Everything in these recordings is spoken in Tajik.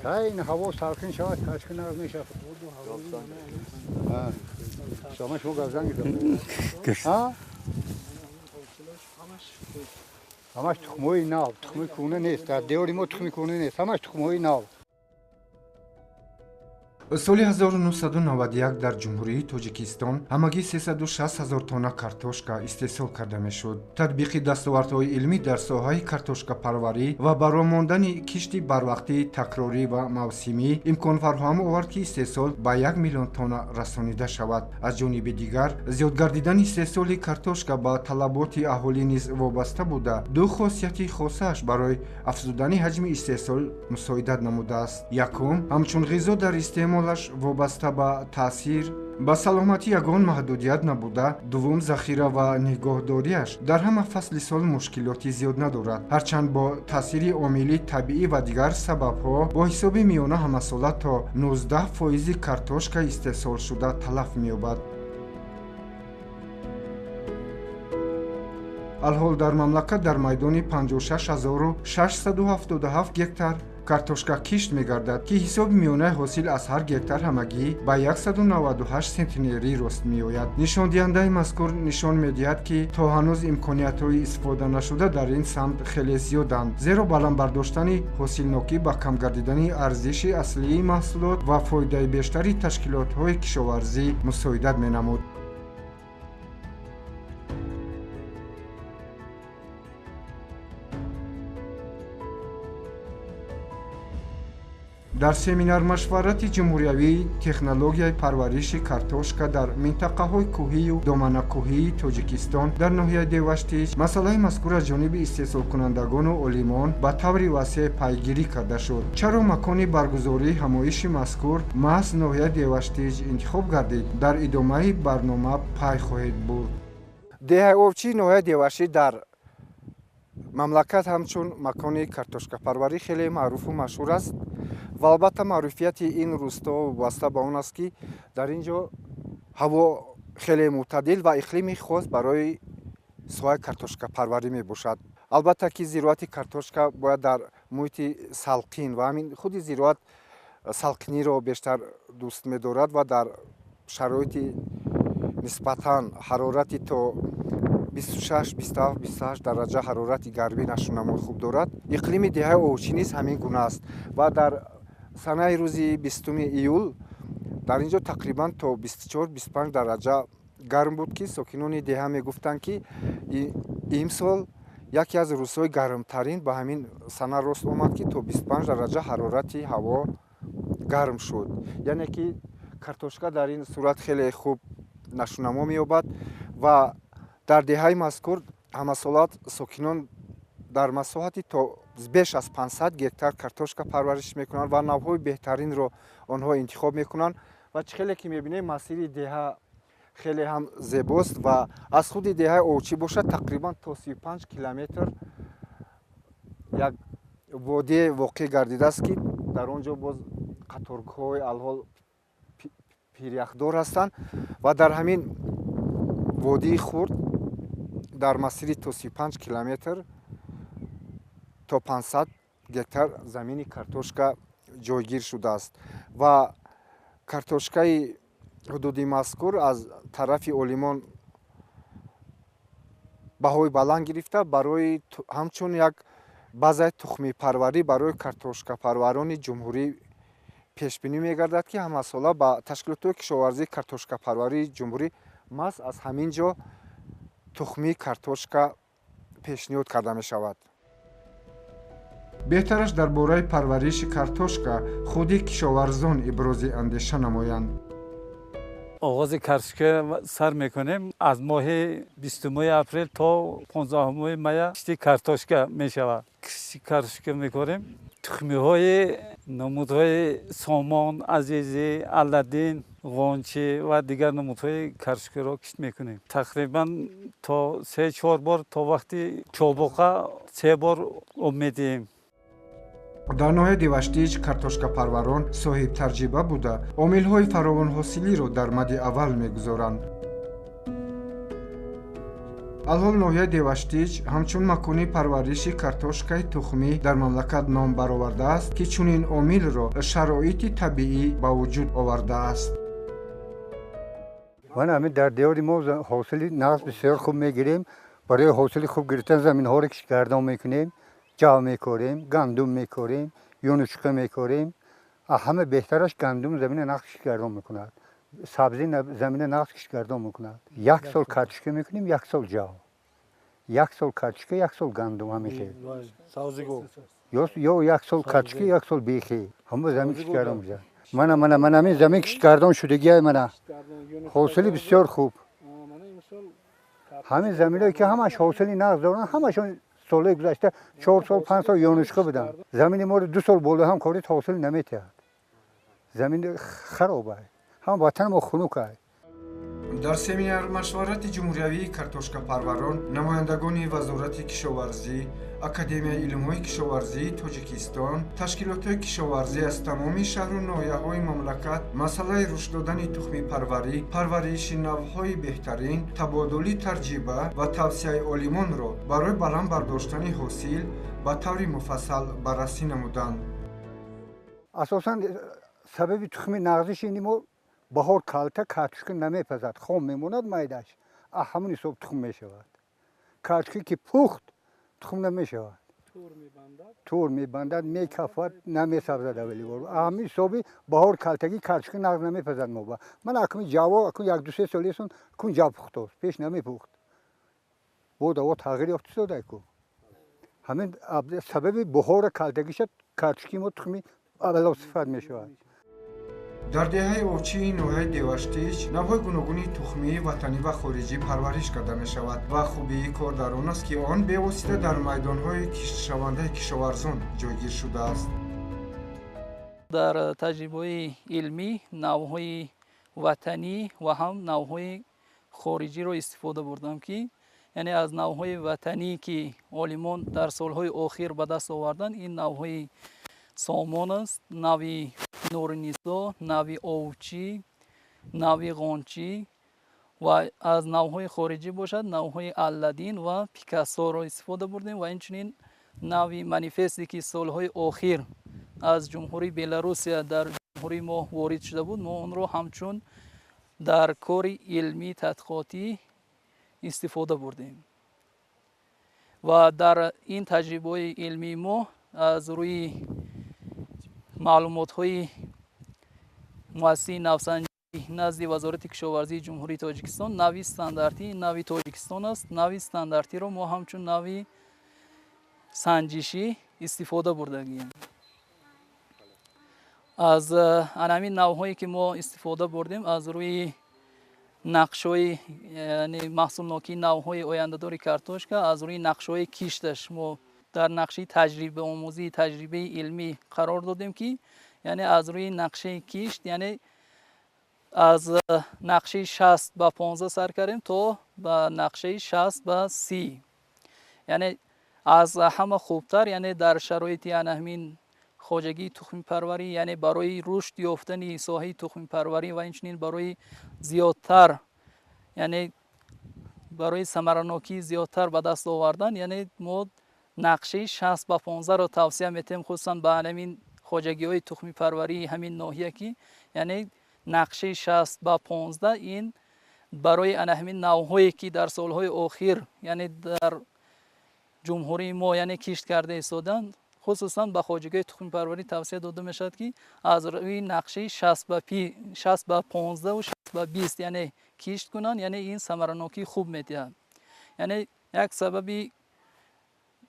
Ин ҳаво салқин шавад, кашки нағз мешавад. Шумо шумо гавзан гирифт. Ҳамаш тухмҳои нав, тухми кӯҳна нест. Дар диёри мо тухми кӯҳна нест, ҳамаш тухмҳои нав. Соли 1991 дар Ҷумҳурии Тоҷикистон ҳамагӣ 360 ҳазор тонна картошка истеҳсол карда мешуд. Татбиқи дастовардҳои илмӣ дар соҳаи картошкапарварӣ ва бароҳ мондани кишти барвақтии такрорӣ ва мавсимӣ имкон фароҳам овард, ки истеҳсол ба 1 миллион тонна расонида шавад. Аз ҷониби дигар, зиёд гардидани истеҳсоли картошка ба талаботи аҳолӣ низ вобаста буда, ду хосияти хосааш барои афзудани ҳаҷми истеҳсол мусоидат намудааст. Якум, ҳамчун ғизо дар истеъмол вобаста ба таъсир ба саломатӣ ягон маҳдудият набуда, дуввум, захира ва нигоҳдориаш дар ҳама фасли сол мушкилоти зиёд надорад. Ҳарчанд бо таъсири омили табиӣ ва дигар сабабҳо бо ҳисоби миёна ҳамасола то 19% картошка истеҳсолшуда талаф меёбад. Алҳол дар мамлакат дар майдони 56677 гектар картошка кишт мегардад, ки ҳисоби миёнаи ҳосил аз ҳар гектар ҳамагӣ ба 198 сентнерӣ рост меояд. Нишондиҳандаи мазкур нишон медиҳад, ки то ҳанӯз имкониятҳои истифода нашуда дар ин самт хеле зиёданд, зеро баланд бардоштани ҳосилнокӣ ба кам гардидани арзиши аслии маҳсулот ва фоидаи бештари ташкилотҳои кишоварзӣ мусоидат менамуд. Дар семинар-машварати ҷумҳуриявии технологияи парвариши картошка дар минтақаҳои кӯҳию доманакӯҳии Тоҷикистон дар ноҳияи Деваштич масъалаи мазкур аз ҷониби истеҳсолкунандагону олимон ба таври васеъ пайгирӣ карда шуд. Чаро макони баргузории ҳамоиши мазкур маҳз ноҳияи Деваштич интихоб гардид, дар идомаи барнома пай хоҳед бурд. Деҳаи Овчии ноҳияи Деваштич дар мамлакат ҳамчун макони картошкапарварӣ хеле маъруфу машҳур аст ва албатта маъруфияти ин рӯсто вобаста ба он аст, ки дар ин ҷо ҳаво хеле мӯътадил ва иқлими хос барои соҳаи картошкапарварӣ мебошад. Албатта ки зироати картошка бояд дар муҳити салқин ва ҳамин худи зироат салқиниро бештар дӯст медорад ва дар шароити нисбатан ҳарорати то 26, 27, 28 дараҷа ҳарорати гармӣ нашунамои хуб дорад. Иқлими деҳаи Овчӣ низ ҳамин гуна аст ва дар санаи рӯзи 20 июл дар ин ҷо тақрибан то 24-25 дараҷа гарм буд, ки сокинони деҳа мегуфтанд, ки имсол яке аз рӯзҳои гармтарин ба ҳамин сана рост омад, ки то 25 дараҷа ҳарорати ҳаво гарм шуд. Яъне ки картошка дар ин сурат хеле хуб нашунамо меёбад ва дар деҳаи мазкур ҳамасола сокинон дар масоҳати то беш аз 500 гектар картошка парвариш мекунанд ва навъҳои беҳтаринро онҳо интихоб мекунанд. Ва чӣ хеле ки мебинем, масири деҳа хеле ҳам зебост ва аз худи деҳаи Овчӣ бошад тақрибан то 35 километр як водие воқеъ гардидааст, ки дар он ҷо боз қаторгоҳҳои алҳол пиряхдор ҳастанд ва дар ҳамин водии хурд дар масири то 35 километр то 500 гектар замини картошка ҷойгир шудааст ва картошкаи ҳудуди мазкур аз тарафи олимон баҳои баланд гирифта барои ҳамчун як базаи тухмипарварӣ барои картошкапарварони ҷумҳурӣ пешбинӣ мегардад, ки ҳамасола ба ташкилотҳои кишоварзии картошкапарварии ҷумҳурӣ маҳз аз ҳамин ҷо тухмии картошка пешниҳод карда мешавад. Беҳтараш дар бораи парвариши картошка худи кишоварзон ибрози андеша намоянд. Оғози картошка сар мекунем аз моҳи 20 апрел то 15 мая кишти картошка мешавад. Кишти картошка мекорем. Тухмиҳои намудҳои сомон, азизӣ, аладдин, ғончӣ ва дигар намудҳои картошкаро кишт мекунем. Тақрибан то 3-4 бор то вақти чобоқа 3 бор об медиҳем. Дар ноҳияи Деваштич картошкапарварон соҳибтаҷриба буда, омилҳои фаровонҳосилиро дар мади аввал мегузоранд. Алҳол ноҳияи Деваштич ҳамчун макони парвариши картошкаи тухмӣ дар мамлакат ном баровардааст, ки чунин омилро шароити табиӣ ба вуҷуд овардааст. Ман ҳамин дар диёри мо ҳосили нағз бисёр хуб мегирем. Барои ҳосили хуб гирифтан заминҳоро киштгардон мекунем, ҷав мекорем, гандум мекорем, юнучқа мекорем. Ҳама беҳтараш гандум замина нағз киштгардон мекунад. Сабзӣ замина нағз киштгардон мекунад. Як сол картошка мекунем, як сол ҷав. Як сол картошка, як сол гандум ҳамеша. Ё як сол картошка, як сол бехӣ. Ҳама замин киштгардон мешавад. Мана мана мана ҳамин замин киштгардон шудагиай мана. Ҳосили бисёр хуб. Ҳамин заминҳое ки ҳамаш ҳосили нағз доранд, ҳамашон солҳои гузашта 4 сол, 5 сол юнучқа буданд. Замини моро 2 сол боло ҳам корид ҳосил наметиҳад. Замин хароб ай. Ҳам ватани мо хунук ай. Дар семинар машварати ҷумҳуриявии картошкапарварон намояндагони Вазорати кишоварзӣ, Академияи илмҳои кишоварзии Тоҷикистон, ташкилотҳои кишоварзӣ аз тамоми шаҳру ноҳияҳои мамлакат масъалаи рушд додани тухмипарварӣ, парвариши навъҳои беҳтарин, табодули таҷриба ва тавсияи олимонро барои баланд бардоштани ҳосил ба таври муфассал баррасӣ намуданд. Асосан сабаби тухми нағзиш ини мо баҳор калта картошка намепазад, хом мемонад майдаш, ҳамон ҳисоб тухм мешавад. Картошка ки пухт тухм намешавад, тур мебандад, мекафад, намесабзад аввали бор. Ҳамин ҳисоби баҳор калтагӣ картошка нағз намепазад мо. Ман акун ҷаво акун 1-2-3 сол есон кун ҷав пухтост, пеш намепухт. Бо даво тағйир ёфт истода ку. Ҳамин сабаби баҳора калтагиша картошки мо тухми аввало сифат мешавад. Дар деҳаи Овчии ноҳияи Деваштич навъҳои гуногуни тухмии ватанӣ ва хориҷӣ парвариш карда мешавад ва хубии кор дар он аст, ки он бевосита дар майдонҳои киштшавандаи кишоварзон ҷойгир шудааст. Дар таҷрибаҳои илмӣ навъҳои ватанӣ ва ҳам навъҳои хориҷиро истифода бурдам, ки яъне аз навъҳои ватанӣ, ки олимон дар солҳои охир ба даст оварданд, ин навъҳои Сомон аст, нави Нуринисо, нави Овчӣ, нави Ғончӣ ва аз навъҳои хориҷӣ бошад навъҳои Алладин ва Пикассоро истифода бурдем ва инчунин нави Манифесте, ки солҳои охир аз Ҷумҳурии Беларусия дар ҷумҳурии мо ворид шуда буд, мо онро ҳамчун дар кори илмӣ тадқиқотӣ истифода бурдем. Ва дар ин таҷрибаҳои илмии мо аз рӯи маълумотҳои муассисаи навсанҷӣ назди Вазорати кишоварзии Ҷумҳурии Тоҷикистон нави стандартӣ нави Тоҷикистон аст. Нави стандартиро мо ҳамчун нави санҷишӣ истифода бурдагием. Аз анамин навъҳое ки мо истифода бурдем, аз рӯи нақшҳои яъне маҳсулнокии навъҳои ояндадори картошка, аз рӯи нақшҳои кишташ мо дар нақшаи таҷрибаомӯзии таҷрибаи илмӣ қарор додем, ки яъне аз рӯи нақшаи кишт, яъне аз нақшаи 60 ба 15 сар кардем то ба нақшаи 60 ба 30, яъне аз ҳама хубтар, яъне дар шароити ана ҳамин хоҷагии тухмипарварӣ, яъне барои рушд ёфтани соҳаи тухмипарварӣ ва инчунин барои зиёдтар, яъне барои самаранокии зиёдтар ба даст овардан, яъне мо нақшаи 60 ба 15-ро тавсия метиҳем, хусусан ба ҳамин хоҷагиҳои тухмипарварии ҳамин ноҳия, ки яъне нақшаи 60 ба 15 ин барои ана ҳамин навъҳое, ки дар солҳои охир, яъне дар ҷумҳурии мо, яъне кишт карда истоданд, хусусан ба хоҷагиҳои тухмипарварӣ тавсия дода мешавад, ки аз рӯи нақшаи 60 ба 15-ву 60 ба 20, яъне кишт кунанд, яъне ин самаранокии хуб медиҳад. Яъне як сабаби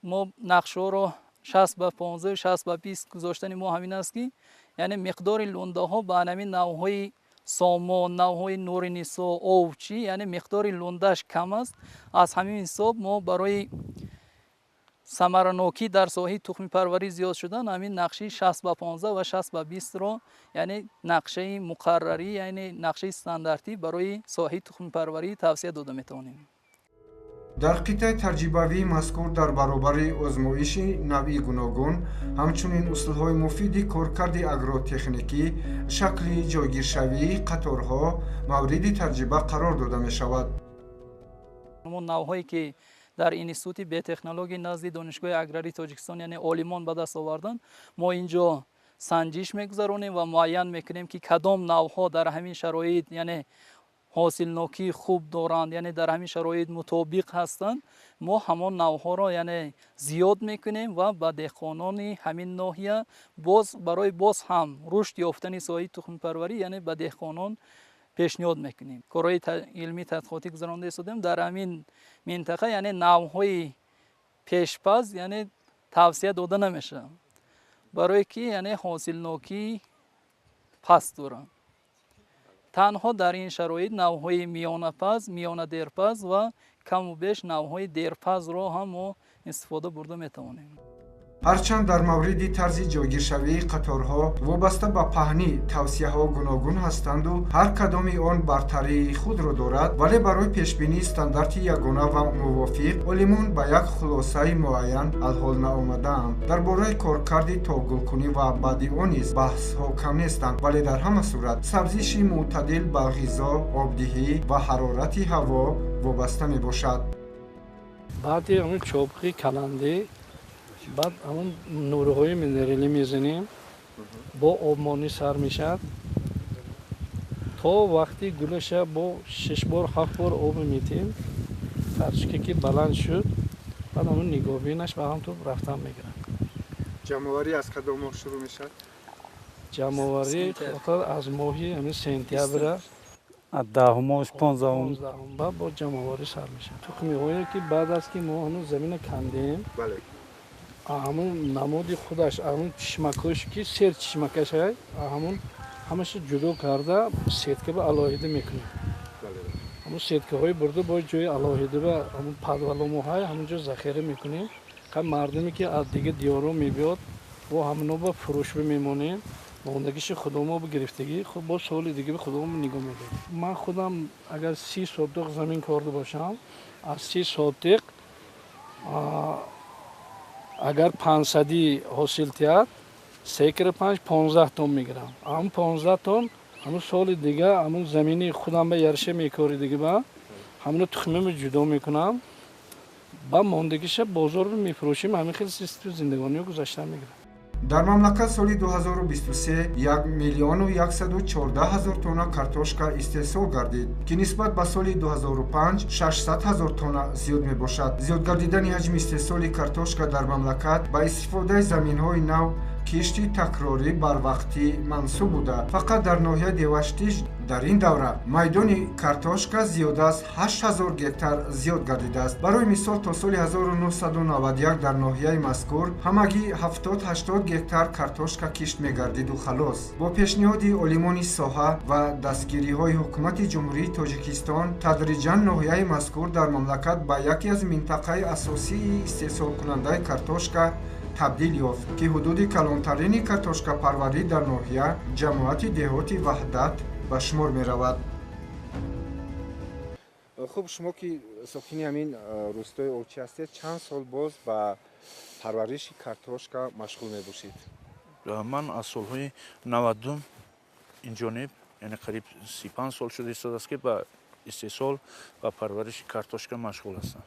мо нақшҳоро 60 ба 15, 60 ба 20 гузоштани мо ҳамин аст, ки яъне миқдори лундаҳо ба ҳамин навъҳои Сомон, навъҳои Нуринисо, Овчӣ, яъне миқдори лундааш кам аст. Аз ҳамин ҳисоб мо барои самаранокӣ дар соҳаи тухмипарварӣ зиёд шудан ҳамин нақшаи 60 ба 15 ва 60 ба 20-ро, яъне нақшаи муқаррарӣ, яъне нақшаи стандартӣ барои соҳаи тухмипарварӣ тавсия дода метавонем. Дар қитъаи таҷрибавии мазкур дар баробари озмоиши навъи гуногун, ҳамчунин усулҳои муфиди коркарди агротехникӣ, шакли ҷойгиршавии қаторҳо мавриди таҷриба қарор дода мешавад. Мо навъҳое ки дар институти биотехнология назди Донишгоҳи аграрии Тоҷикистон, яъне олимон ба даст оварданд, мо инҷо санҷиш мегузаронем ва муайян мекунем, ки кадом навъҳо дар ҳамин шароит, яъне ҳосилнокии хуб доранд, яъне дар ҳамин шароит мутобиқ ҳастанд. Мо ҳамон навъҳоро, яъне зиёд мекунем ва ба деҳқонони ҳамин ноҳия боз барои боз ҳам рушд ёфтани соҳаи тухмипарварӣ, яъне ба деҳқонон пешниҳод мекунем. Корҳои илмии тадқиқотӣ гузаронда истодем дар ҳамин минтақа, яъне навъҳои пешпаз, яъне тавсия дода намешавад, барое ки яъне ҳосилнокии паст доранд. Танҳо дар ин шароит навъҳои миёнапаз, миёнадерпаз ва каму беш навъҳои дерпазро ҳам мо истифода бурда метавонем. Ҳарчанд дар мавриди тарзи ҷойгиршавии қаторҳо вобаста ба паҳнӣ тавсияҳо гуногун ҳастанду ҳар кадоми он бартарии худро дорад, вале барои пешбинии стандарти ягона ва мувофиқ олимон ба як хулосаи муайян алҳол наомадаанд. Дар бораи коркарди то гулкунӣ ва баъди он низ баҳсҳо кам нестанд, вале дар ҳама сурат сабзиши мӯътадил ба ғизо, обдиҳӣ ва ҳарорати ҳаво вобаста мебошад. Баъди ҳамин чопқи каландӣ, баъд ҳамон нурҳои минералӣ мезанем, бо обмонӣ сар мешавад то вақти гулаша бо 6 бор, 7 бор об метем. Картошка ки баланд шуд, баъд ҳамон нигоҳбинаш ба ҳамту рафтан мегирад. Ҷамъоварӣ аз кадом моҳ шурӯъ мешавад? Ҷамъоварӣ аз моҳи ҳамин сентябра, 10-умаш, 15-ум баъд бо ҷамъоварӣ сар мешавад. Тухмиҳое ки баъд аз ки мо ҳамон замина кандем, ҳамун намуди худаш, ҳамун чишмакош ки сер чишмакашай, ҳамун ҳамаша ҷудо карда сетка ба алоҳида мекунем. Ҳамун сеткаҳои бурда бо ҷои алоҳида ба ҳамун подваломоҳай ҳамун ҷо захира мекунем. Мардуме ки аз дига диёро мебиёд, бо ҳамуно ба фурӯш мемонем. Мондагиши худомо ба гирифтагӣ бо соли дига ба худомо нигоҳ медорем. Ман худам агар 30 сотиқ замин корда бошам, аз 30 сотиқ агар 500 ҳосил тиҳад, 3 кира 5, 15 тонн мегирам. Ҳамун 15 тонн ҳамун соли дига ҳамун замини худам ба ярша мекори дига ба ҳамуно тухмимо ҷудо мекунам, ба мондагиша бозор мефурӯшем. Ҳамин хел системи зиндагониро гузаштан мегирам. Дар мамлакат соли 2023 1 миллиону 114 ҳазор тонна картошка истеҳсол гардид, ки нисбат ба соли 2005 600 ҳазор тонна зиёд мебошад. Зиёд гардидани ҳаҷми истеҳсоли картошка дар мамлакат ба истифодаи заминҳои нав, кишти такрорӣ барвақтӣ мансуб буда, фақат дар ноҳияи Деваштич дар ин давра майдони картошка зиёда аз 8000 гектар зиёд гардидааст. Барои мисол, то соли 1991 дар ноҳияи мазкур ҳамагӣ 70-80 гектар картошка кишт мегардиду халос. Бо пешниҳоди олимони соҳа ва дастгириҳои Ҳукумати Ҷумҳурии Тоҷикистон тадриҷан ноҳияи мазкур дар мамлакат ба яке аз минтақаи асосии истеҳсолкунандаи картошка табдил ёфт, ки ҳудуди калонтарини картошкапарварӣ дар ноҳия ҷамоати деҳоти Ваҳдат ба шумор меравад. Хуб, шумо ки сокини ҳамин рӯстои Овчӣ ҳастед, чанд сол боз ба парвариши картошка машғул мебошед? Ман аз солҳои 90-ум инҷониб, яъне қариб 35 сол шуда истодааст, ки ба истеҳсол ва парвариши картошка машғул ҳастам.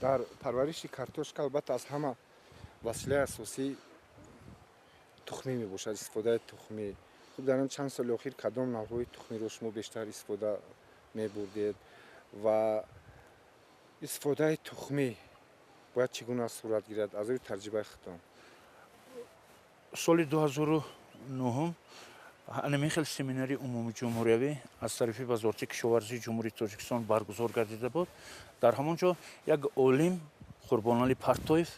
Дар парвариши картошка албатта аз ҳама василаи асосӣ тухмӣ мебошад, истифодаи тухмӣ. Хуб, дар ин чанд соли охир кадом навъҳои тухмиро шумо бештар истифода мебурдед ва истифодаи тухмӣ бояд чӣ гуна сурат гирад аз рӯи таҷрибаи худтон? Соли 2009 ҳамин хел семинари умумиҷумҳуриявӣ аз тарафи Вазорати кишоварзии Ҷумҳурии Тоҷикистон баргузор гардида буд. Дар ҳамон ҷо як олим, Қурбоналӣ Партоев,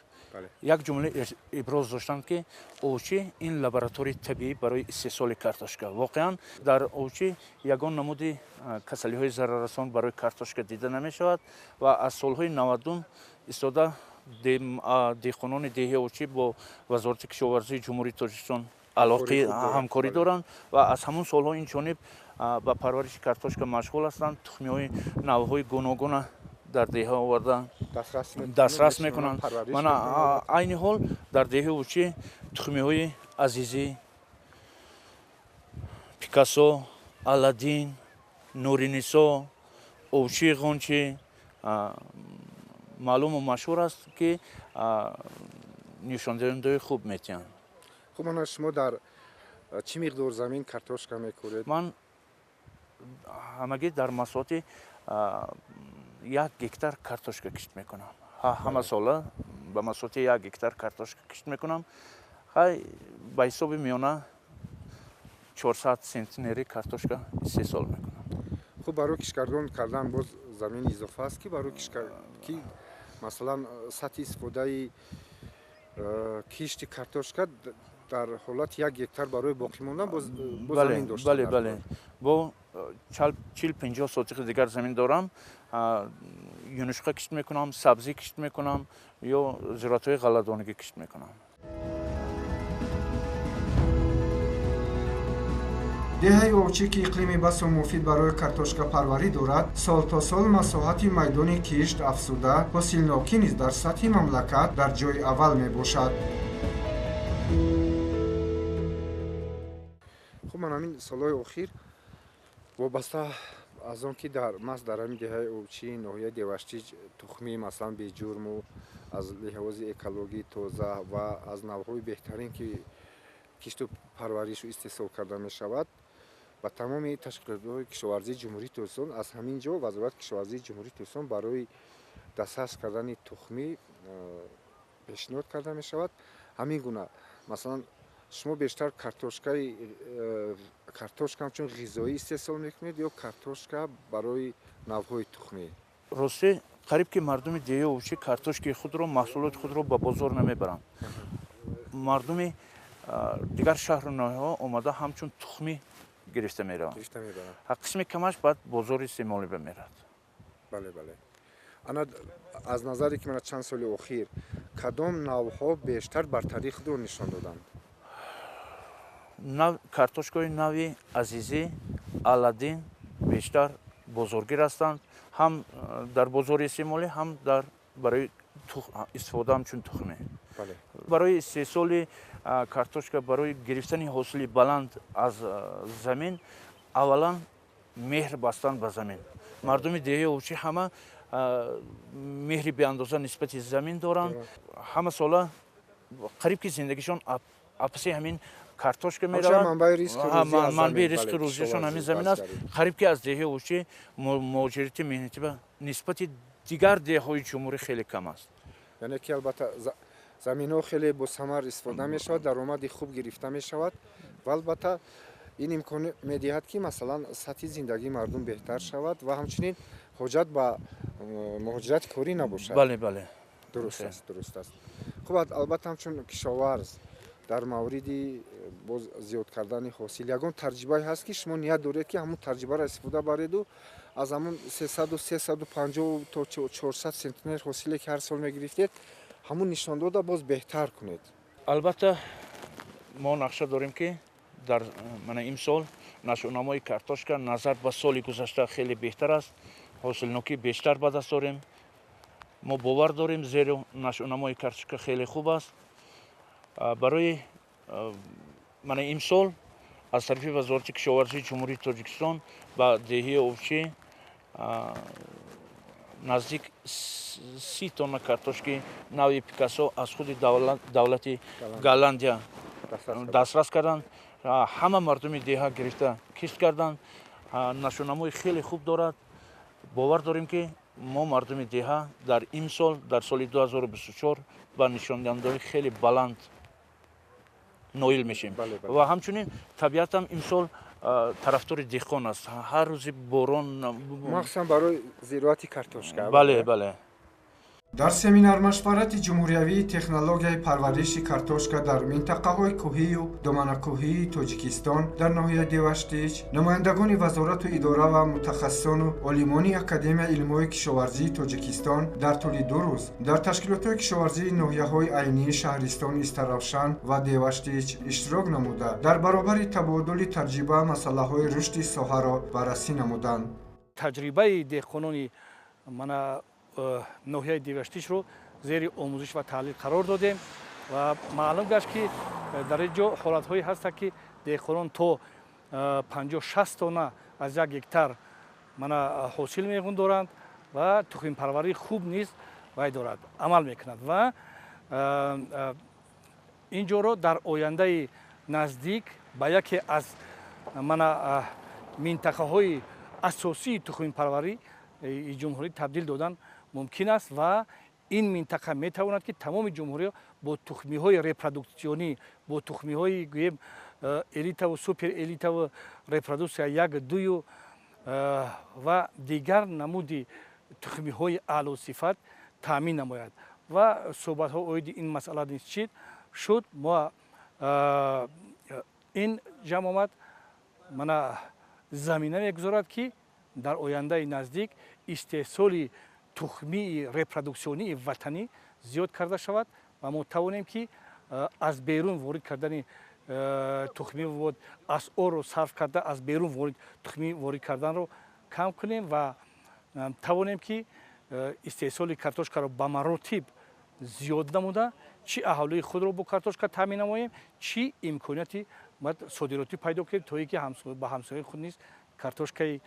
як ҷумла иброз доштанд, ки Овчӣ ин лабораторияи табиӣ барои истеҳсоли картошка. Воқеан, дар Овчӣ ягон намуди касалиҳои зараррасон барои картошка дида намешавад ва аз солҳои 90-ум истода деҳқонони деҳаи Овчӣ бо Вазорати кишоварзии Ҷумҳурии Тоҷикистон алоқаи ҳамкорӣ доранд ва аз ҳамон солҳо ин ҷониб ба парвариши картошка машғул ҳастанд. Тухмиҳои навъҳои гуногуна дар деҳа оварда дастрас мекунанд. Мана, айни ҳол дар деҳаи Овчӣ тухмиҳои Азизӣ, Пикассо, Аладдин, Нуринисо, Овчии Ғунчӣ, Маълуму машҳур аст, ки нишондиҳандаҳои хуб метиҳанд. Хуб, ана шумо дар чӣ миқдор замин картошка мекоред? Ман ҳамагӣ дар масоҳати 1 гектар картошка кишт мекунам. Ҳама сола ба масоҳати 1 гектар картошка кишт мекунам. Хай, ба ҳисоби миёна 400 центнери картошка истеҳсол мекунам. Хуб, барои кишткардон кардан боз замин изофа аст, ки барои ки масалан сатҳи истифодаи кишти картошка дар ҳолати 1 гектар барои боқӣ мондан боз замин дошта. Бале, бале. Бо 40-50 сотиқи дигар замин дорам. Юнушқа кишт мекунам, сабзӣ кишт мекунам ё зироатҳои ғалладонагӣ кишт мекунам. Деҳаи Овчӣ, ки иқлими басо муфид барои картошкапарварӣ дорад, сол то сол масоҳати майдони кишт афзуда, ҳосилнокӣ низ дар сатҳи мамлакат дар ҷои аввал мебошад. Хуб, ман ҳамин солҳои охир вобаста аз он ки маҳз дар ҳамин деҳаи Овчӣ, ноҳияи Деваштич, тухмӣ масалан беҷурму аз лиҳози экологӣ тоза ва аз навъҳои беҳтарин, ки кишту парваришу истеҳсол карда мешавад, ба тамоми ташкилотҳои кишоварзии Ҷумҳурии Тоҷикистон аз ҳамин ҷо Вазорати кишоварзии Ҷумҳурии Тоҷикистон барои дастрас кардани тухмӣ пешниҳод карда мешавад. Ҳамин гуна масалан шумо бештар картошка ҳамчун ғизоӣ истеҳсол мекунед ё картошка барои навъҳои тухмӣ? Ростӣ, қариб ки мардуми деҳаи Овчӣ картошкаи худро, маҳсулоти худро ба бозор намебаранд. Мардуми дигар шаҳру ноҳияҳо омада ҳамчун тухмӣ гирифта мераванд. Қисми камаш баъд бозори истеъмолӣ бимерад. Бале, бале. Ана аз назаре ки мана чанд соли охир кадом навъҳо бештар бартарии худро нишон доданд? Картошкаҳои нави Азизӣ, Аладдин бештар бозоргир ҳастанд, ҳам дар бозори истеъмолӣ, ҳам барои истифода ҳамчун тухмӣ. Барои истеҳсоли картошка, барои гирифтани ҳосили баланд аз замин, аввалан меҳр бастан ба замин. Мардуми деҳаи Овчӣ ҳама меҳри беандоза нисбати замин доранд. Ҳама сола қариб ки зиндагишон апаси ҳамин картошка меравад. Манбаи ризқи рӯзишон ҳамин замин аст. Қариб ки аз деҳаи Овчӣ муҳоҷирати меҳнатӣ нисбати дигар деҳҳои ҷумҳурӣ хеле кам аст. Яъне ки албатта заминҳо хеле босамар истифода мешавад, даромади хуб гирифта мешавад ва албатта ин имкон медиҳад, ки масалан сатҳи зиндагии мардум беҳтар шавад ва ҳамчунин ҳоҷат ба муҳоҷирати корӣ набошад. Бале, бале. Дуруст аст, дуруст аст. Хуб, албатта ҳамчун кишоварз дар мавриди боз зиёд кардани ҳосил ягон таҷрибае ҳаст, ки шумо ният доред, ки ҳамун таҷрибаро истифода бареду аз ҳамун 300-350 то 400 центнер ҳосиле, ки ҳар сол мегирифтед, ҳамун нишондода боз беҳтар кунед? Албатта мо нақша дорем, ки дар мана имсол нашъунамои картошка назар ба соли гузашта хеле беҳтар аст, ҳосилнокӣ бештар ба даст дорем. Мо бовар дорем, зеро нашъунамои картошка хеле хуб аст. Барои мана имсол аз тарафи Вазорати кишоварзии Ҷумҳурии Тоҷикистон ба деҳаи Овчӣ наздик 30 тонна картошки нави Пикассо аз худи давлати Голландия дастрас карданд. Ҳама мардуми деҳа гирифта кишт карданд. Нашъунамои хеле хуб дорад. Бовар дорем, ки мо мардуми деҳа дар имсол, дар соли 2024 ба нишондиҳандаҳои хеле баланд ноил мешем. Ва ҳамчунин табиатам имсол тарафдори деҳқон аст. Ҳар рӯзи борон, махсусан барои зироати картошка. Бале, бале. Дар семинар-машварати ҷумҳуриявии технологияи парвариши картошка дар минтақаҳои кӯҳию доманакӯҳии Тоҷикистон дар ноҳияи Деваштич намояндагони вазорату идора ва мутахассисону олимони Академияи илмҳои кишоварзии Тоҷикистон дар тӯли 2 рӯз дар ташкилотҳои кишоварзии ноҳияҳои Айнӣ, шаҳристони Истаравшан ва Деваштич иштирок намуда, дар баробари табодули таҷриба масъалаҳои рушди соҳаро баррасӣ намуданд. Таҷрибаи деҳқонони мана ноҳияи Деваштичро зери омӯзиш ва таҳлил қарор додем ва маълум гашт, ки дар ин ҷо ҳолатҳое ҳастанд, ки деҳқонон то 50-60 тонна аз 1 гектар мана ҳосил мегундоранд. Ва тухмипарварии хуб низ вай дорад, амал мекунад ва ин ҷоро дар ояндаи наздик ба яке аз мана минтақаҳои асосии тухмипарварии ҷумҳурӣ табдил додан мумкин аст ва ин минтақа метавонад, ки тамоми ҷумҳуриро бо тухмиҳои репродуксионӣ, бо тухмиҳои, гӯем, элитаву супер элитаву репродуксия як, дую ва дигар намуди тухмиҳои аълосифат таъмин намояд. Ва суҳбатҳо оиди ин масъала низ чид шуд. Мо ин ҷамъомад мана замина мегузорад, ки дар ояндаи наздик истеҳсоли тухмии репродуксионии ватанӣ зиёд карда шавад ва мо тавонем, ки аз берун ворид кардани тухмӣ асъорро сарф карда, аз берун ворид тухмӣ ворид карданро кам кунем ва тавонем, ки истеҳсоли картошкаро ба маротиб зиёд намуда, чӣ аҳолии худро бо картошка таъмин намоем, чӣ имконияти содиротӣ пайдо кунем, то ин ки ба ҳамсояи худ низ картошкаи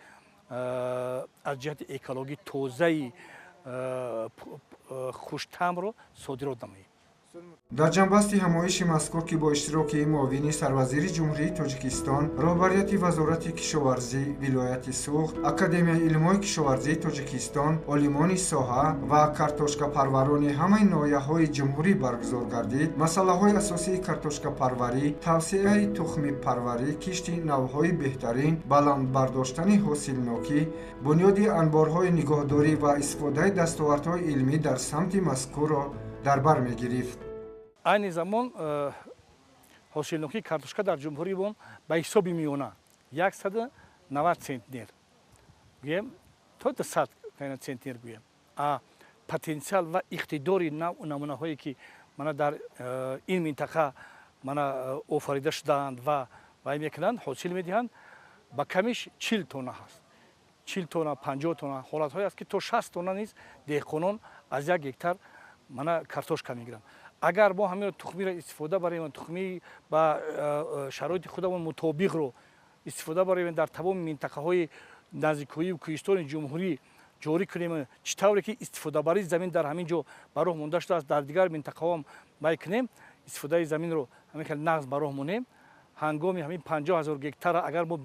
аз ҷиҳати экологӣ тозаи хуштаъмро содирот намоем. Дар ҷамъбасти ҳамоиши мазкур, ки бо иштироки муовини сарвазири Ҷумҳурии Тоҷикистон, роҳбарияти Вазорати кишоварзӣ вилояти Суғд, Академияи илмҳои кишоварзии Тоҷикистон, олимони соҳа ва картошкапарварони ҳамаи ноҳияҳои ҷумҳурӣ баргузор гардид, масъалаҳои асосии картошкапарварӣ, тавсеаи тухмипарварӣ, кишти навъҳои беҳтарин, баланд бардоштани ҳосилнокӣ, бунёди анборҳои нигоҳдорӣ ва истифодаи дастовардҳои илмӣ дар самти мазкурро дар бар мегирифт. Айни замон ҳосилнокии картошка дар ҷумҳурии мо ба ҳисоби миёна 190 центнер гӯем то 200 центнер гӯем. А потенсиал ва иқтидори навъу намунаҳое, ки мана дар ин минтақа мана офарида шудаанд ва вай мекунанд, ҳосил медиҳанд, ба камиш 40 тонна ҳаст, 40 тонна, 50 тонна, ҳолатҳое аст, ки то 60 тонна низ деҳқонон аз як гектар мана картошка мегиранд. Агар мо ҳамин тухмиро истифода барем, тухмии ба шароити худамон мутобиқро истифода барем, дар тамоми минтақаҳои наздиккӯҳию кӯҳистони ҷумҳурӣ ҷорӣ кунем, чӣ тавре ки истифодабарии замин дар ҳамин ҷо ба роҳ монда шудааст, дар дигар минтақаҳоам вай кунем, истифодаи заминро ҳамин хел нағз ба роҳ монем, ҳангоми ҳамин 50 000 гектара агар мо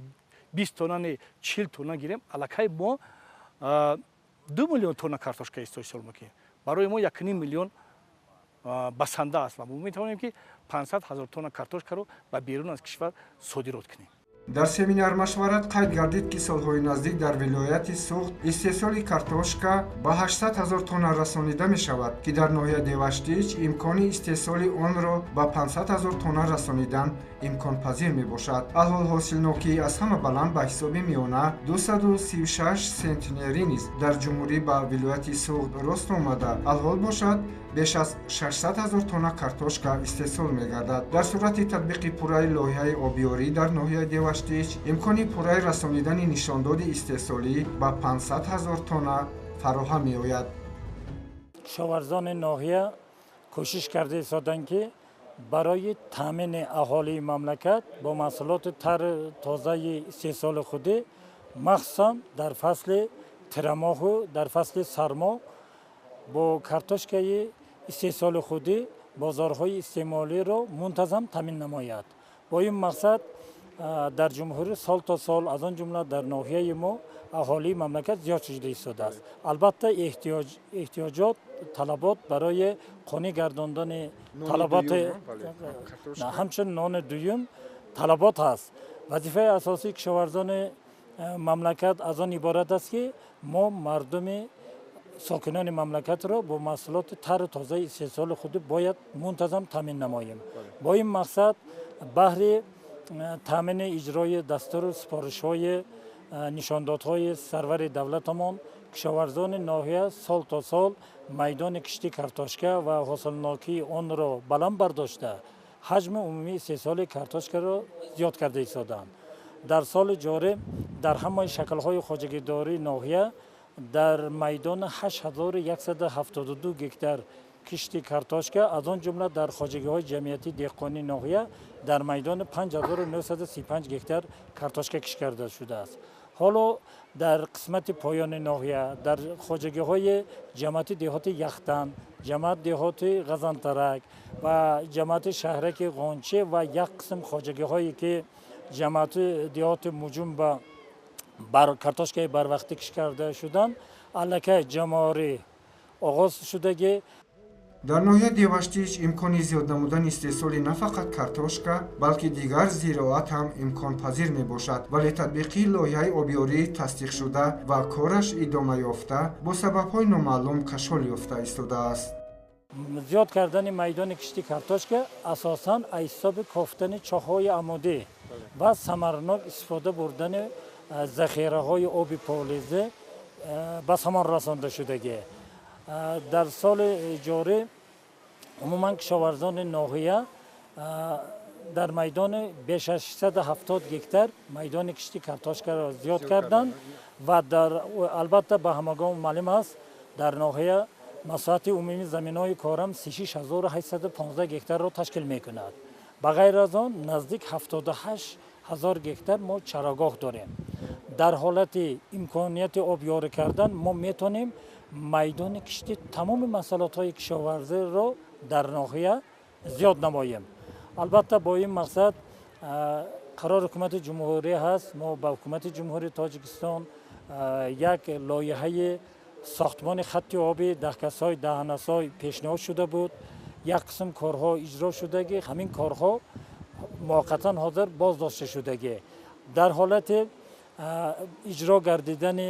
20 тонна не, 40 тонна гирем, аллакай мо 2 миллион тонна картошка истеҳсол мекунем. Барои мо 1,5 миллион басанда аст ва мо метавонем, ки 500 000 тонна картошкаро ба берун аз кишвар содирот кунем. Дар семинар машварат қайд гардид, ки солҳои наздик дар вилояти Суғд истеҳсоли картошка ба 800 ҳазор тонна расонида мешавад, ки дар ноҳияи Деваштич имкони истеҳсоли онро ба 500 ҳазор тонна расонидан имконпазир мебошад. Алҳол ҳосилнокии аз ҳама баланд ба ҳисоби миёна 236 сентнерӣ низ дар ҷумҳурӣ ба вилояти Суғд рост омада, алҳол бошад, беш аз 600 ҳазор тонна картошка истеҳсол мегардад. Дар сурати татбиқи пурраи лоиҳаи обиёрӣ дар ноҳияи Деваштич имкони пурраи расонидани нишондоди истеҳсолӣ ба 500 ҳазор тонна фароҳам меояд. Кишоварзони ноҳия кӯшиш карда истоданд, ки барои таъмини аҳолии мамлакат бо маҳсулоти тару тозаи истеҳсоли худӣ, махсусан дар фасли тирамоҳу дар фасли сармо, бо картошкаи истеҳсоли худӣ бозорҳои истеъмолиро мунтазам таъмин намояд. Бо ин мақсад дар ҷумҳурӣ сол то сол, аз он ҷумла дар ноҳияи мо, аҳолии мамлакат зиёд шуда истодааст. Албатта, эҳтиёҷот, талабот барои қонеъ гардондани талаботи ҳамчун нони дуюм талабот ҳаст. Вазифаи асосии кишоварзони мамлакат аз он иборат аст, ки мо мардуми сокинони мамлакатро бо маҳсулоти тару тозаи истеҳсоли худӣ бояд мунтазам таъмин намоем. Бо ин мақсад, баҳри таъмини иҷрои дастуру супоришҳои нишондодҳои сарвари давлатамон, кишоварзони ноҳия сол то сол майдони кишти картошка ва ҳосилнокии онро баланд бардошта, ҳаҷми умумии истеҳсоли картошкаро зиёд карда истодаанд. Дар соли ҷорӣ дар ҳамаи шаклҳои хоҷагидории ноҳия дар майдони 8172 гектар кишти картошка, аз он ҷумла дар хоҷагиҳои ҷамъиятии деҳқонии ноҳия дар майдони 5935 гектар картошка кишт карда шудааст. Ҳоло дар қисмати поёни ноҳия дар хоҷагиҳои ҷамоати деҳоти Яхтан, ҷамоати деҳоти Ғазантарак ва ҷамоати шаҳраки Ғонче ва як қисм хоҷагиҳое ки ҷамоати деҳоти Муҷум ба картошкаи барвақтӣ кишт карда шуданд, аллакай ҷамъоварӣ оғоз шудагӣ. Дар ноҳияи Деваштич имкони зиёд намудани истеҳсоли на фақат картошка, балки дигар зироат ҳам имконпазир мебошад, вале татбиқи лоиҳаи обёрӣ тасдиқшуда ва кораш идома ёфта бо сабабҳои номаълум кашол ёфта истодааст. Зиёд кардани майдони кишти картошка асосан аз ҳисоби кофтани чоҳҳои амудӣ ва самарнок истифода бурдани захираҳои оби полизӣ ба самон расонда шудагӣ. Дар соли ҷорӣ умуман кишоварзони ноҳия дар майдони беш аз 670 гектар майдони кишти картошкаро зиёд карданд ва албатта ба ҳамагон маълум аст, дар ноҳия масоҳати умумии заминҳои корам 36815 гектарро ташкил мекунад. Ба ғайр аз он наздик 78000 гектар мо чарогоҳ дорем. Дар ҳолати имконияти обёрӣ кардан мо метавонем майдони кишти тамоми маҳсулотҳои кишоварзиро дар ноҳия зиёд намоем. Албатта бо ин мақсад қарори ҳукумати ҷумҳурӣ ҳаст. Мо ба ҳукумати ҷумҳурии Тоҷикистон як лоиҳаи сохтмони хатти оби Даҳкасой Даҳанасой пешниҳод шуда буд. Як қисм корҳо иҷро шудагӣ, ҳамин корҳо муваққатан ҳозир боздошта шудагӣ. Дар ҳолати иҷро гардидани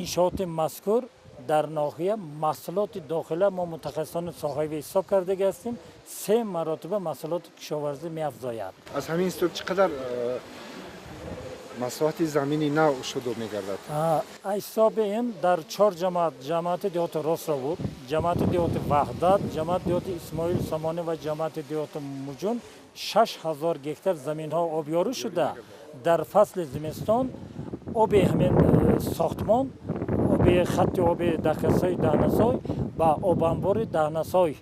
иншооти мазкур дар ноҳия маҳсулоти дохила мо мутахассисони соҳавӣ ҳисоб кардагӣ ҳастем, 3 маротиба маҳсулоти кишоварзӣ меафзояд. Аз ҳамин ҳисоб чӣ қадар масоҳати замини нав шудо мегардад? Ҳисоби ин дар 4 ҷамоат, ҷамоати деҳоти Ростробуд, ҷамоати деҳоти Ваҳдат, ҷамоати деҳоти Исмоил Сомонӣ ва ҷамоати деҳоти Муҷун 6000 гектар заминҳо обёрӣ шуда, дар фасли зимистон оби ҳамин сохтмон, оби хатти оби Даҳкасой Даҳнасой ба обанбори Даҳнасой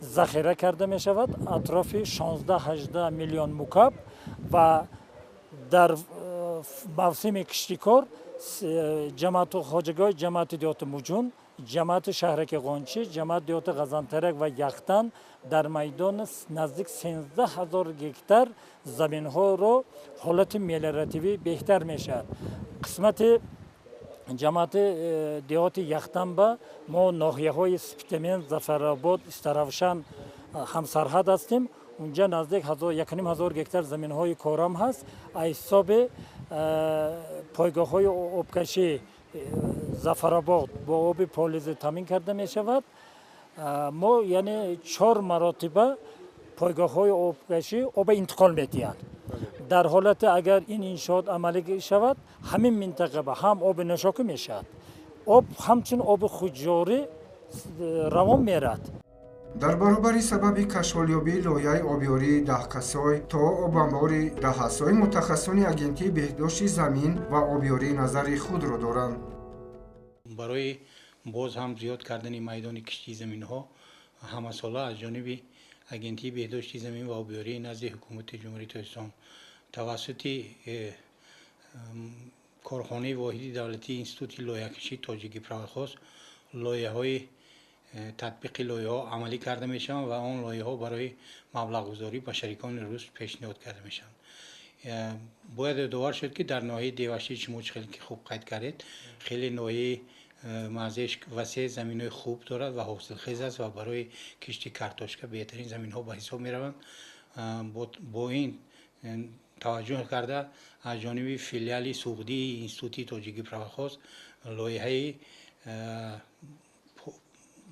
захира карда мешавад, атрофи 16-18 миллион мукаб, ва дар мавсими киштикор ҷамоату хоҷагиҳои ҷамоати деҳоти Муҷун, ҷамоати шаҳраки Ғончӣ, ҷамоати деҳоти Ғазантарак ва Яхтан дар майдони наздик 13000 гектар заминҳоро ҳолати мелиоративӣ беҳтар мешавад. Қисмати ҷамоати деҳоти Яхтанба мо ноҳияҳои Спитамен, Зафаробод, Истаравшан ҳамсарҳад ҳастем. Унҷа наздик 1500 гектар заминҳои корам ҳаст. Аз ҳисоби пойгоҳҳои обкашӣ Зафаробод бо оби полизӣ таъмин карда мешавад. Мо яъне 4 маротиба пойгоҳҳои обкашӣ оба интиқол медиҳанд. Дар ҳолати агар ин иншоот амалӣ шавад, ҳамин минтақа ба ҳам оби нӯшокӣ мешавад, об ҳамчун оби худҷорӣ равон мерад. Дар баробари сабаби кашолёбии лоиҳаи обёрии Даҳкасой то обанбори Даҳасой мутахассисони Агентии беҳдошти замин ва обёрӣ назари худро доранд. Барои боз ҳам зиёд кардани майдони киштии заминҳо ҳамасола аз ҷониби Агентии беҳдошти замин ва обёрии назди ҳукумати Ҷумҳурии Тоҷикистон тавассути корхонаи воҳиди давлатии Институти лоиҳакашии Тоҷикӣ правохоз лоиҳаҳои татбиқи лоиҳаҳо амалӣ карда мешаванд ва он лоиҳаҳо барои маблағгузорӣ ба шарикони рус пешниҳод карда мешаванд. Бояд ёдовар шуд, ки дар ноҳияи Деваштич шумо чӣ хеле ки хуб қайд кардед, хеле ноҳияи мавзеаш васеъ, заминҳои хуб дорад ва ҳосилхез аст ва барои кишти картошка беҳтарин заминҳо ба ҳисоб мераванд. Бо ин таваҷҷӯҳ карда аз ҷониби филиали Суғдии Институти Тоҷикӣ правохоз лоиҳаи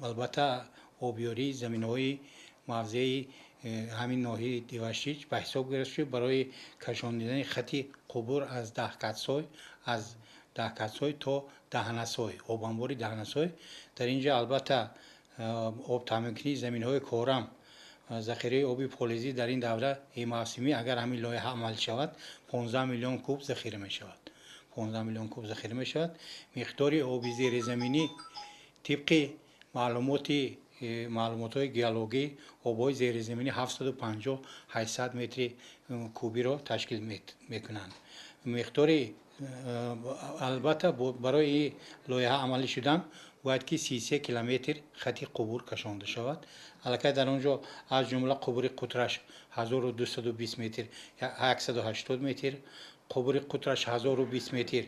албатта обёрии заминҳои мавзеи ҳамин ноҳияи Деваштич ба ҳисоб гирифта шуд барои кашонидани хати қубур аз Даҳкатсой то Даҳанасой, обанбори Даҳанасой. Дар ин ҷо албатта об таъминкунии заминҳои корам, захираи оби полизӣ дар ин давра мавсимӣ агар ҳамин лоиҳа амал шавад 15 миллион куб захира мешавад. 15 миллион куб захира мешавад. Миқдори оби зеризаминӣ тибқи маълумотҳои геологӣ обҳои зеризаминӣ 750-800 метри кубиро ташкил мекунанд. Миқдори Албатта, барои лоиҳа амалӣ шудан бояд ки 33 километр хати қубур кашонда шавад. Аллакай дар он ҷо аз ҷумла қубури қутраш 1220 метр 180 метр, қубури қутраш 1020 метр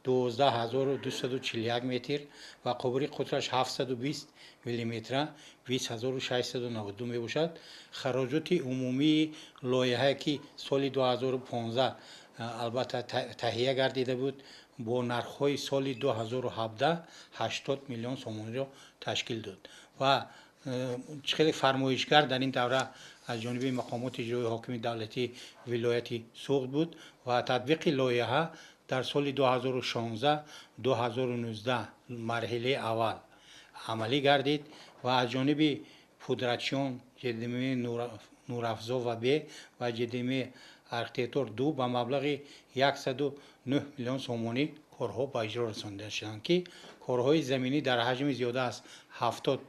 12241 метр ва қубури қутраш 720 миллиметра 20692 мебошад. Хароҷоти умумии лоиҳае ки соли 2015 албатта таҳия гардида буд, бо нархҳои соли 2017 80 миллион сомониро ташкил дод. Ва хеле фармоишгар дар ин давра аз ҷониби мақомоти иҷроии ҳокими давлатии вилояти Суғд буд ва татбиқи лоиҳа дар соли 2016-2019 марҳилаи аввал амалӣ гардид ва аз ҷониби пудратчиён ЖДМ Нурафзо ва Б ва ЖДМ Архитектор 2 ба маблағи 109 миллион сомонӣ корҳо ба иҷро расонида шуданд, ки корҳои заминӣ дар ҳаҷми зиёда аз 70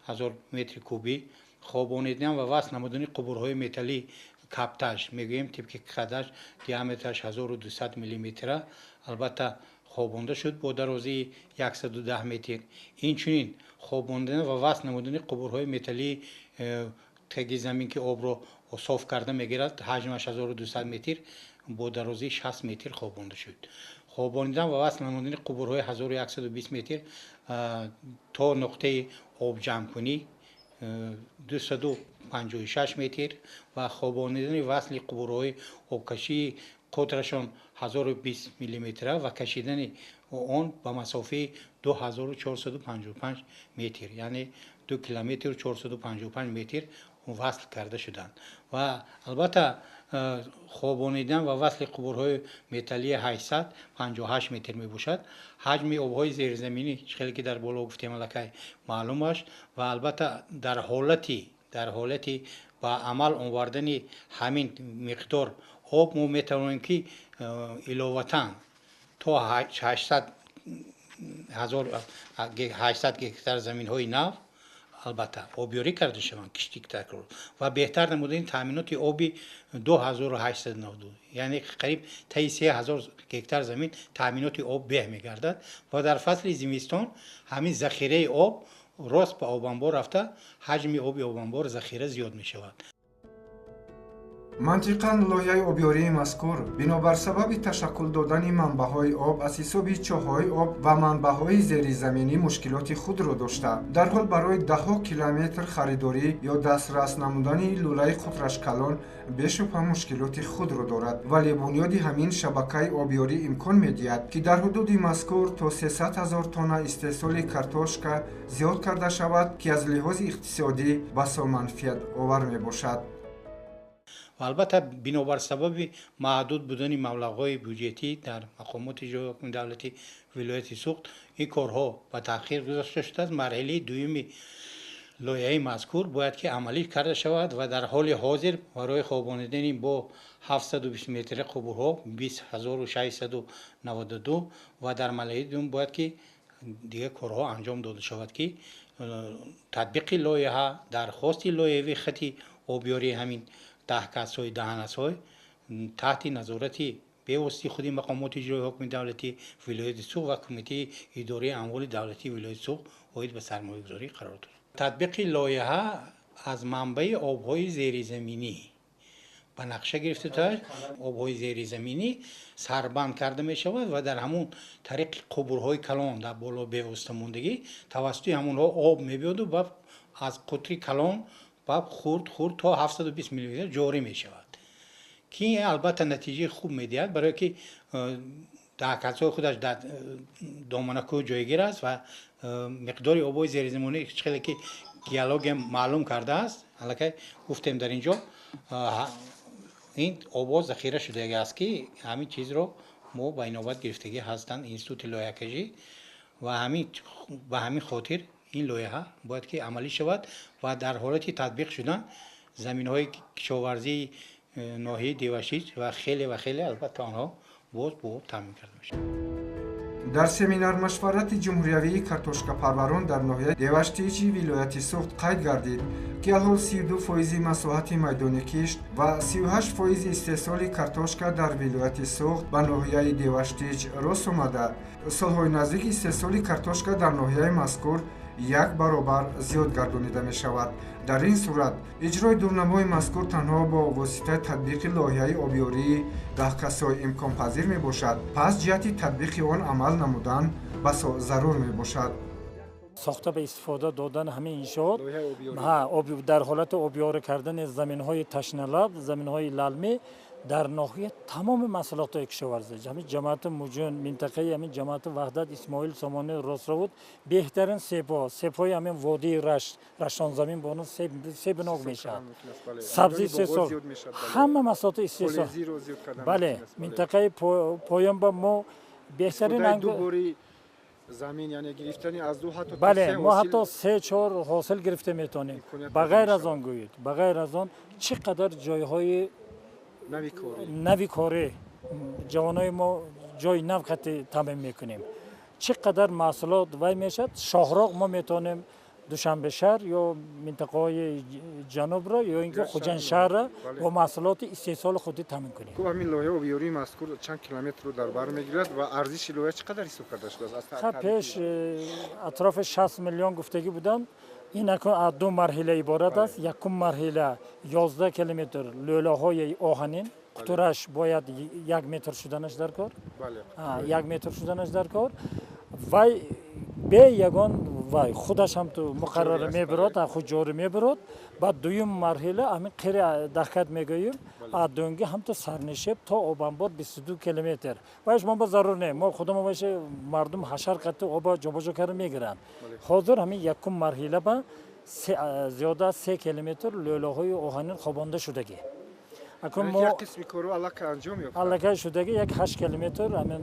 ҳазор метри кубӣ, хобонидан ва васл намудани қубурҳои металлӣ каптаж мегӯем, тибқи қадаш диаметраш 1200 миллиметра албатта хобонда шуд бо дарозии 110 метр. Инчунин хобондан ва васл намудани қубурҳои металлии теги замин, ки обро соф карда мегирад, ҳаҷмаш 1200 метр бо дарозии 60 метр хобонда шуд. Хобонидан ва васл намудани қубурҳои 1120 метр то нуқтаи обҷамъкунӣ 256 метр ва хобонидани васли қубурҳои обкашии қутрашон 1020 миллиметра ва кашидани он ба масофаи 2455 метр, яъне 2 километр 455 метр васл карда шуданд. Ва албатта хобонидан ва васли қубурҳои металлии 858 метр мебошад. Ҳаҷми обҳои зеризаминӣ, хеле ки дар боло гуфтем, аллакай маълум аст ва албатта дар ҳолати ба амал овардани ҳамин миқдор об мо метавонем ки иловатан то 800 гектар заминҳои нав албатта обёрӣ карда шаванд, киштӣ такрор ва беҳтар намудани таъминоти оби 2892, яъне қариб таи 3000 гектар замин таъминоти об беҳ мегардад ва дар фасли зимистон ҳамин захираи об рост ба обанбор рафта ҳаҷми оби обанбор захира зиёд мешавад. Мантиқан лоиҳаи обёрии мазкур бинобар сабаби ташаккул додани манбаъҳои об аз ҳисоби чоҳҳои об ва манбаъҳои зеризаминӣ мушкилоти худро дошта, дарҳол барои даҳҳо километр харидорӣ ё дастрас намудани лӯлаи қутраш калон бешубҳа мушкилоти худро дорад, вале бунёди ҳамин шабакаи обёрӣ имкон медиҳад, ки дар ҳудуди мазкур то 300 ҳазор тонна истеҳсоли картошка зиёд карда шавад, ки аз лиҳози иқтисодӣ басо манфиатовар мебошад. Ва албатта бинобар сабаби маҳдуд будани маблағҳои бюҷетӣ дар мақомоти иҷроии ҳокими давлатии вилояти Суғд ин корҳо ба таъхир гузошта шудааст. Марҳилаи дуюми лоиҳаи мазкур бояд ки амалӣ карда шавад ва дар ҳоли ҳозир барои хобонидани бо 720 метри қубурҳо 20692 ва дар марҳилаи дуюм бояд ки дигар корҳо анҷом дода шавад, ки татбиқи лоиҳа дархости лоиҳавии хати обёрии ҳамин даҳкасҳои даҳанасҳои таҳти назорати бевоситаи худи мақомоти иҷроии ҳокими давлатии вилояти Суғд ва кумитаи идораи амволи давлатии вилояти Суғд оид ба сармоягузорӣ қарор дорад. Татбиқи лоиҳа аз манбаи обҳои зеризаминӣ ба нақша гирифта шудааст. Обҳои зеризаминӣ сарбанд карда мешавад ва дар ҳамун тариқи қубурҳои калон дар боло бевосита мондагӣ тавассути ҳамонҳо об мебиёду ва аз қутри калон ба хурд хурд то 720 миллиметр ҷорӣ мешавад, ки албатта натиҷаи хуб медиҳад, барое ки даҳкасҳои худаш дар доманакӯҳ ҷойгир аст ва миқдори обҳои зеризаминӣ хеле ки геология маълум кардааст, аллакай гуфтем дар ин ҷо ин обҳо захира шудагӣ аст, ки ҳамин чизро мо ба инобат гирифтагӣ ҳастанд институти лоиҳакашӣ ва ба ҳамин хотир ин лоиҳа бояд ки амалӣ шавад ва дар ҳолати татбиқ шудан заминҳои кишоварзии ноҳияи Деваштич ва хеле албатта онҳо боз бо об таъмин карда мешаванд. Дар семинар-машварати ҷумҳуриявии картошкапарварон дар ноҳияи Деваштичи вилояти Суғд қайд гардид, ки алҳол 32% масоҳати майдони кишт ва 38% истеҳсоли картошка дар вилояти Суғд ба ноҳияи Деваштич рост омада, солҳои наздик истеҳсоли картошка дар ноҳияи мазкур як баробар зиёд гардонида мешавад. Дар ин сурат иҷрои дурнамои мазкур танҳо бо воситаи татбиқи лоиҳаи обёрии даҳкасой имконпазир мебошад. Пас ҷиҳати татбиқи он амал намудан басо зарур мебошад. Сохта ба истифода додан ҳамин иншоот дар ҳолати обёрӣ кардани заминҳои ташналаб, заминҳои лалмӣ дар ноҳия тамоми маҳсулотҳои кишоварзӣ, ҳамин ҷамоати Муҷун, минтақаи ҳамин ҷамоати Ваҳдат, Исмоил Сомонӣ, Ростровуд беҳтарин себҳо, себҳои ҳамин водии Рашт, Раштонзамин бо он себнок мешавад. Сабзи истеҳсол, ҳама маҳсулоти истеҳсол. Бале, минтақаи поён ба мо беҳтарин замин, яъне гирифтани аз ду ҳатто бале, мо ҳатто 3-4 ҳосил гирифта метавонем. Ба ғайр аз он гӯед, ба ғайр аз он чӣ қадар ҷойҳои нави корӣ ҷавонои мо ҷои нав қати таъмин мекунем. Чӣ қадар маҳсулот вай мешавад, шоҳроқ мо метавонем Душанбе шаҳр ё минтақаҳои ҷанубро ё ин ки Хуҷанд шаҳрро бо маҳсулоти истеҳсоли худӣ таъмин кунем. Ҳамин лоиҳаи обёрии мазкур чанд километрро дар бар мегирад ва арзиши лоиҳа чӣ қадар ҳисоб карда шудааст? Пеш атрофи 60 миллион гуфтагӣ буданд. Ин акнун аз ду марҳила иборат аст. Якум марҳила 11 километр лӯлаҳои оҳанин, қутураш бояд 1 метр шуданаш дар кор, 1 метр шуданаш дар кор. Вай бе ягон вай худаш ҳам ту муқаррар мебирод, худ ҷорӣ мебирод. Баъд дуюм марҳила ҳамин қири дахкат мегӯем, аз дунги ҳам ту сарнишеб то обанбор 22 километр. Вайш мо ба зарур не, мо худамо вайш мардум ҳашар қати оба ҷобаҷо карда мегиранд. Ҳозир ҳамин якум марҳила ба зиёда аз 3 километр лӯлаҳои оҳанин хобонда шудагӣ. Як қисми кору аллакай анҷом ёфт. Аллакай шудагӣ як 8 километр ҳамин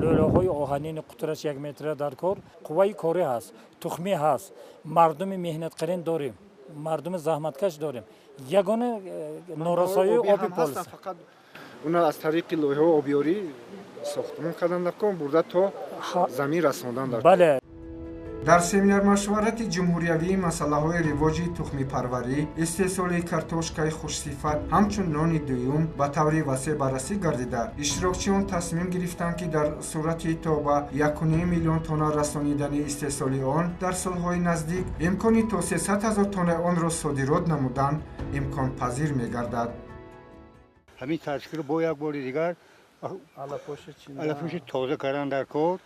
лӯлаҳои оҳанини қутраш 1 метра дар кор. Қувваи корӣ ҳаст, тухмӣ ҳаст, мардуми меҳнатқарин дорем, мардуми заҳматкаш дорем. Ягона норасоии оби полис. Фақат уна аз тариқи лоиҳаи обёрӣ сохтмон кардан дар кор, бурда то замин расондан дар кор. Бале. Дар семинар-машварати ҷумҳуриявии масъалаҳои ривоҷи тухмипарварӣ, истеҳсоли картошкаи хушсифат ҳамчун нони дуюм ба таври васеъ баррасӣ гардида, иштирокчиён тасмим гирифтанд, ки дар сурати то ба 1,5 миллион тонна расонидани истеҳсоли он дар солҳои наздик имкони то 300 000 тоннаи онро содирот намудан имконпазир мегардад. Ҳамин картошкаро бо як бори дигар алафпӯши тоза кардан дар кор,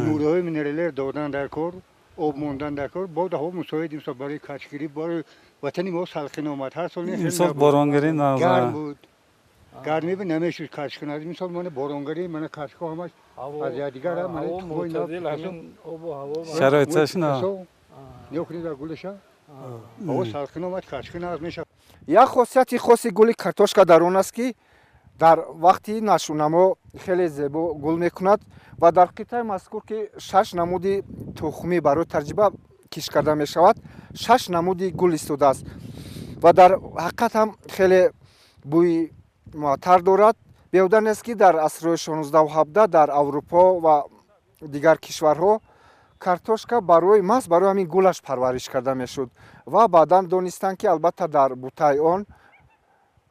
нурҳои минералиро додан дар кор, об мондан дар кор. Бо ҳаво мусоид имсол барои картошкагирӣ, барои ватани мо салқин омад. Ҳар сол имсол боронгарӣ гарм буд, гармӣ намешуд картошка. Имсол мана боронгарӣ, мана картошка ҳамаш аз якдигар шароиташ на нёкунед дар гулаша ҳаво салқин омад, картошка нағз мешавад. Як хосияти хоси гули картошка дар он аст, ки дар вақти нашъунамо хеле зебо гул мекунад ва дар қитъаи мазкур, ки 6 намуди тухмӣ барои таҷриба кишт карда мешавад, 6 намуди гул истодааст ва дар ҳақиқат ҳам хеле бӯи муаттар дорад. Беҳуда нест, ки дар асрҳои 16-17 дар Аврупо ва дигар кишварҳо картошка барои маҳз барои ҳамин гулаш парвариш карда мешуд ва баъдан донистанд, ки албатта дар бутаи он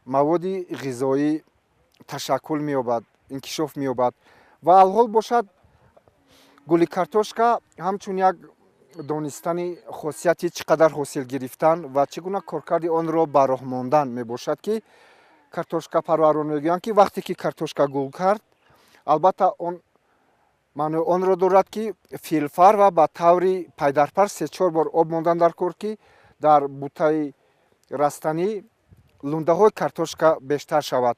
маводи ғизоӣ ташаккул меёбад, инкишоф меёбад. Ва алҳол бошад гули картошка ҳамчун як донистани хосияти чӣ қадар ҳосил гирифтан ва чӣ гуна коркарди онро ба роҳ мондан мебошад, ки картошкапарварон мегӯянд, ки вақте ки картошка гул кард, албатта он маънои онро дорад, ки филфар ва ба таври пайдарпар 3-4 бор об мондан дар кор, ки дар бутаи растанӣ лундаҳои картошка бештар шавад.